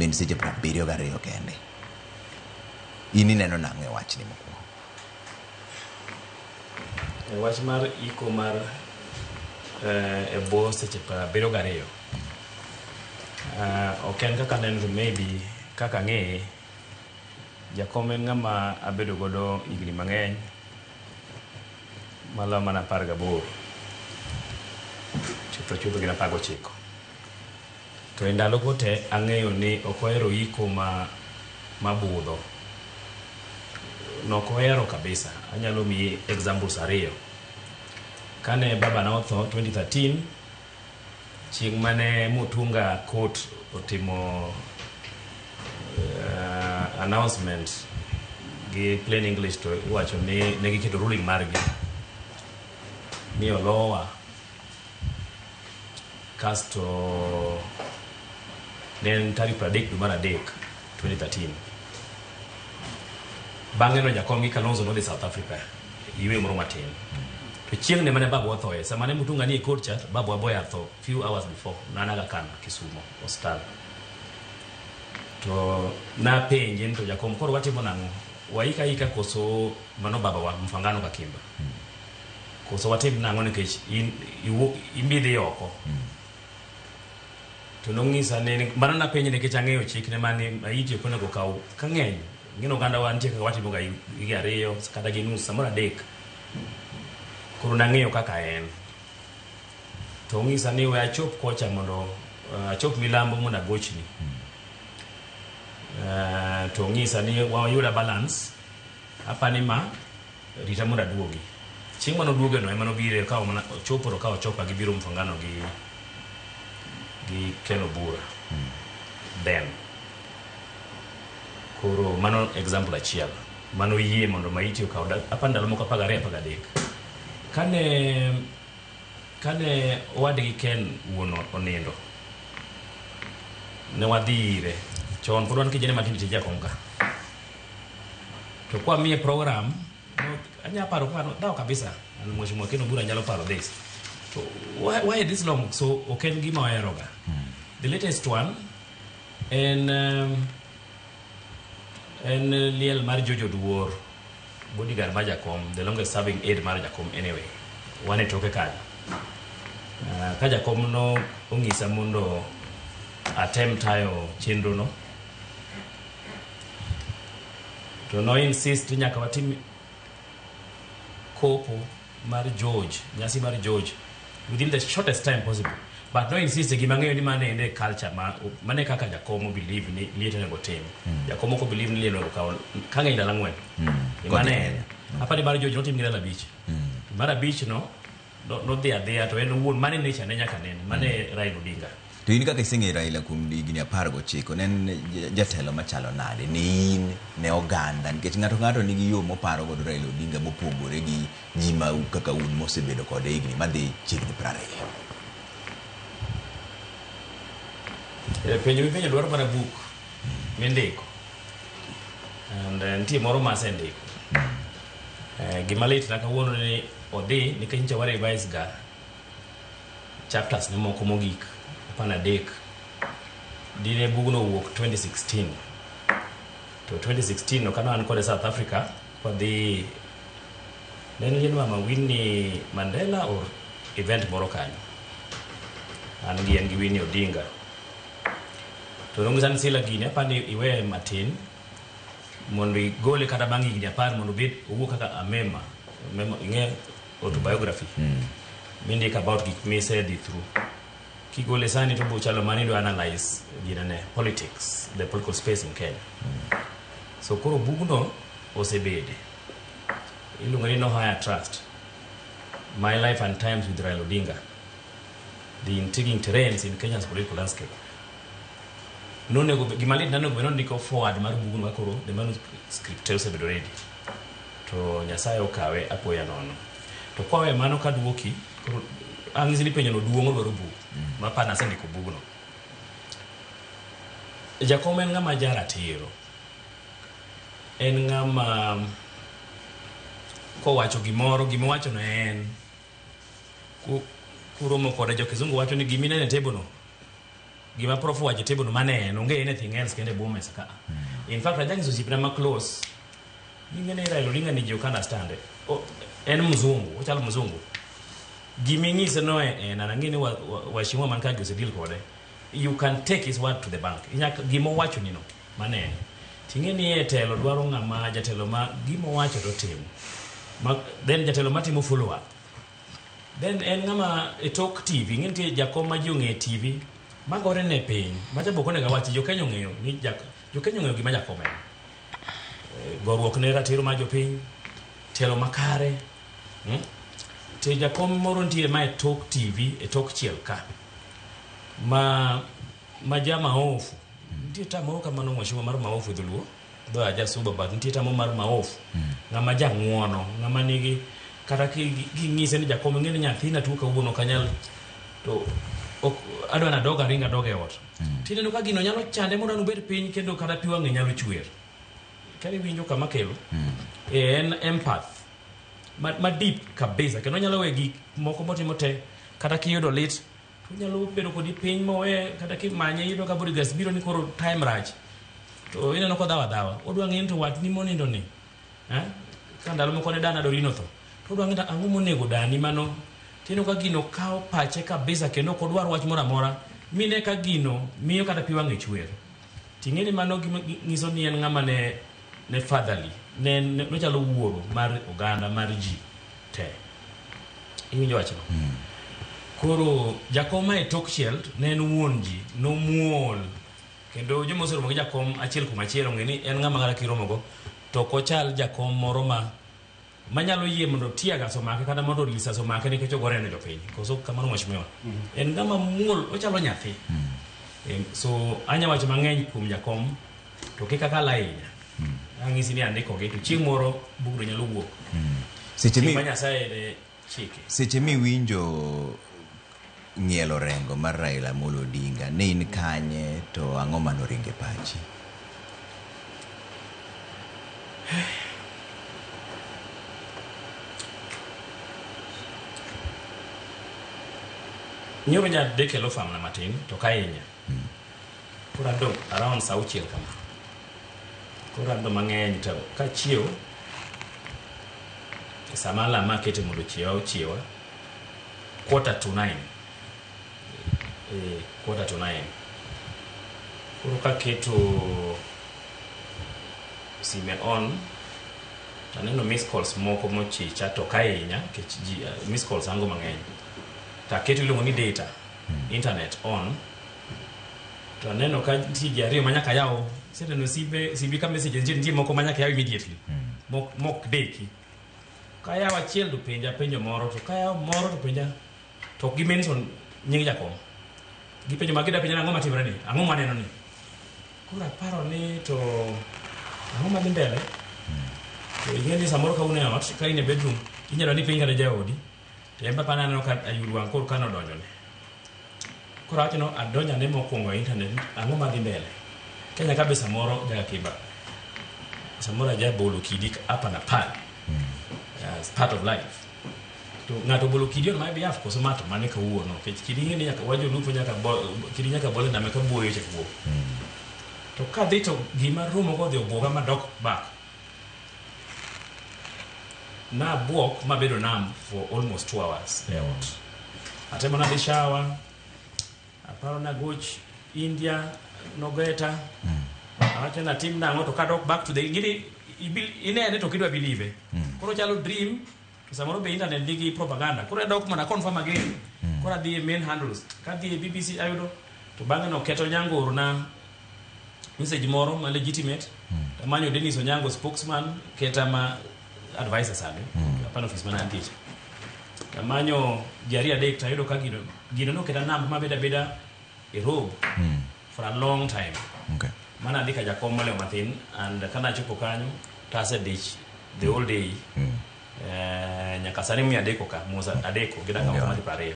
Bende seche 72 kende. In ineno nang'o e wachni mokwongo? E wach mar iko mar e bwo seche 72, ok en kaka aneno to maybe kaka ang'eye, jakom en ng'ama abedo godo higni mang'eny malo mana 18 chutho chutho gin 19. To e ndalo go te ang'eyo ni ok ohero iko ma mabudho. Nok ohero kabisa. Anyalo miyi examples ariyo. Kane baba na otho 2013, chieng' mane Mutunga court otimo announcement gi plain English to iwacho ni ne giketo ruling margi ni olowa kasto ne en tarik 30 dwe mar adek 2013. Bang'e no jakom gi Kalonzo nodhi South Africa yweyo moro matin. To chieng' ne mane babu othoe, sama ne Mutunga nie court cha, babu aboya tho few hours before, ne an Aga Khan, Kisumo, osiptal. To napenje ni to jakom koro watimo nang'o? Waika ika koso mano baba wa Mfangano Kakimba? Koso watim nang'o nikech in imbi dhi oko? To nong'isa ni mano napenje nikech ang'eyo chikne mane maiti ok onego kaw ka ng'eny. Ing'eni oganda wa nitie kaka watimo ga wige ariyo kata gi nus samoro adek. Koro nang'eyo kaka en. To ong'isa ni we achop kocha mondo achop milambo mondo agochni. To ong'isa ni wayuda balance apani ma rita mondo aduogi. Chieng' mane oduoge no ema nobire okawo mana ochopo to okawo chopa gibiro Mfangano gi Ken Obura. Then koro mano example achiel mano yie mondo maiti okaw apa ndalo moko 12 13. Kane owadgi Ken wuon onindo ne wadhi ire chon pod wan kijende matindo tij jakom ka. To kwa miye program anya paro kwa dhaw kabisa an Mheshimiwa Ken Obura nyalo paro this. To why this long? So ok en gima oheroga. The latest one en en liel mar George Oduor, bodyguard mar jakom, the longest serving aide mar jakom anyway. Wan e toke kanyo. Ka jakom no ong'isa mondo atem tayo chenro no, to no insist ni nyaka watim kopo mar George, nyasi mar George within the shortest time possible. But no insist gima ng'eyo ni mane ende culture ma mane kaka jakom believe ni liet onego tim. Jakom ok believe ni liet onego kaw ka ng'eny ndalo ang'wen. Mane en. Apani mar George notim gi ndalo abich. Mar abich no nodhi adhiya to en owuon mane nature ne nyaka nene mane Raila Odinga. To in kaka iseng'eyo Raila kuom higni 19, ne en jatelo machalo nade ne in, ne oganda, nikech ng'ato ka ng'ato nigi yo moparo godo Raila Odinga mopogore gi ji ma kaka un mosebedo kode higni madhi chiegni 20. Penjo mipenjo dwaro mana buk mindiko. And nitie moro ma asendiko. Gima lit na kawuono ni odhi nikech nyocha wa revise ga chapters ne moko mogik apana adek. Dine bugno owuok 2016. To 2016 no kane an kode South Africa kwadhi ne en liend mama Winnie Mandela or event moro kanyo. An gi en gi Winnie Odinga. To nong'isa ni Sila gini apani iweye matin mondo igole kata bang' higni 10 mondo obed owuok kaka a memoir. Ing'e autobiography. Mindiko about gik misedhi through. Kigole sani to bochalo mani idwa analyze ginene politics, the political space in Kenya. So koro bugno osebede. Iluongo ni No Higher Trust. My Life and Times with Raila Odinga. The Intriguing Terrains in Kenya's Political Landscape. Nonego gima lit nonego bed nondiko forward mar bugno ka koro the manuscript te osebedo ready. To Nyasaye okawe apoya nono. To kwawe mano kaduoki, koro ang'isi ni penjo no duong' odwaro buk. Ma pa nasendiko bugno. Jakom en ng'ama jaratiro. En ng'ama kowacho gimoro, gimowacho no en. Kuromo kode jo kizungu wacho ni gimineno e table no, Gima prof owacho e table no mane en onge anything else kendo e bwo mesa ka. In fact ajanyiso osiepna ma close ni ng'e ni Raila Odinga ni ji ok understand. En mzungu, ochalo mzungu. Giming'ise no en an ang'e ni waheshimiwa man ka gi ose deal kode. You can take his word to the bank. Inyaka gima owacho ni no mane en. Ting'e ni e telo dwaro ng'ama jatelo ma gima owacho to timo. Ma, then jatelo matimo follow up. Then en ng'ama e tok TV, ing'e nitie jakom ma ji ong'eyo e TV, magore ne piny. Macha be ok onego awachi, jo Kenya ong'eyo ni jo Kenya ong'eyo gima jakom en. Goruok ne ratiro mar jopiny, telo makare. To jakom moro nitie ma e tok TV, e tok chiel ka. Ma ja maofu. Nitie ta moro kamano mheshimiwa mar maofu e dholuo. Dho aja suba but nitie tamo mar maofu. Ng'ama jang'uono, ng'ama nigi kata king'ise ni jakom ing'e ni nyathina tuo kawuono ok anyal to ok adwa ni adog aring adog e ot. Tineno ka gino nyalo chande mondo an obed piny kendo kata pi wang'e nyalo chwer. Kata iwinjo kama kelo. En empath ma deep kabisa kendo onyalo we gik moko motimo te kata kiyudo lit to onyalo bedo kodi piny mowe kata kimanye iyudo ka bodyguards biro ni koro time rach to ineno kodhawo adhawa odwa ng'eyo ni to watni monindo ni ka ndalo moko ne dana Dorino tho to odwa ng'eyo ni ang'o monego dani mano tineno ka gino kawo pache kabisa kendo ok odwar wach moro amora mine ka gino miyo kata pi wang'e chwer ting'e ni mano gima nyiso ni en ng'ama ne fatherly ne nochalo wuoro mar oganda mar ji te iwinjo wachno. Koro jakom ma e tok chiel ne en wuon ji nomuol kendo joma oseromo gi jakom achiel kuom achiel ong'e ni en ng'ama kata kiromogo to ok ochal jakom moro ma manyalo yie mondo tear gas omake kata mondo lisas omake nikech ogore ne jopiny koso kamano mheshimiwa. En ng'ama muol ochalo nyathi. So anya wacho mang'eny kuom jakom to kik akal ahinya. Ang'isi ni andikogi to chieng' moro bugno nyalo wuok. Seche mi Gima Nyasaye ne chike. Seche miwinjo ng'ielo rengo mar Raila Amolo Odinga, ne in kanye to ang'o manoringo e pachi? Nyoro nya dek e law firm na matin to ka ahinya. Koro adong around saa auchiel kama. Koro ando mang'eny to kachiew sama alarm akete mondo ochiewa ochiewa 8:45. 8:45. Koro kaketo sime on taneno miss calls moko mochicha to ok ahinya nikech ji miss calls ango mang'eny. To aketo iluongo ni data internet on to aneno ka nitie ji ariyo ma nyaka yaw iseneno simbi ka messages nitie moko ma nyaka yaw immediately mok deki kayawo achiel to penja penjo moro to kayawo moro to penja to ok gi mention nying jakom gipenjo ma gida penja ang'o matimore ni ang'o maneno ni koro aparo ni to ang'o madhi mbele to ing'e ni samoro ka un e ot ka in e bedroom inyalo ni piny kata jaodi to en papa naneno ka ayul wang' koro ka nodonjone koro awacho no adonjo ane mokwongo e internet ang'o madhi mbele Kenya ka be samoro jakakiba samoro ajabolo kidi hapa na pale as part of life to ng'ato obolo kidi on my behalf koso ma to mane kawuono nikech kidi ing'e ni nyaka wajolupo nyaka kidi nyaka bol e nam eka buoyo chak wuok to kadhi to gima romo go odhi obwoga madok back nabuok mabedo nam for almost 2 hours e ot atemo nadhi shower aparo nagoch India nogeta awacho natim nang'o to kadok back to the gini inene to kidwa believe koro chalo dream to samoro be internet nigi propaganda koro adok mondo confirm again koro adhi e main handles kadhi e BBC ayudo to bang'e no keto Onyango orona message moro ma legitimate tamanyo Dennis Onyango spokesman keta ma advisor sani apano office mana antie cha tamanyo ji ariyo adek tayudo ka gino noketa namba mabeda abeda e robe for a long time Mana adhi ka jakom molewo mathin and kanachopo kanyo tasedich the whole day nyaka sani miyo adeko ka mos adeko gi dakika moko madhi 20.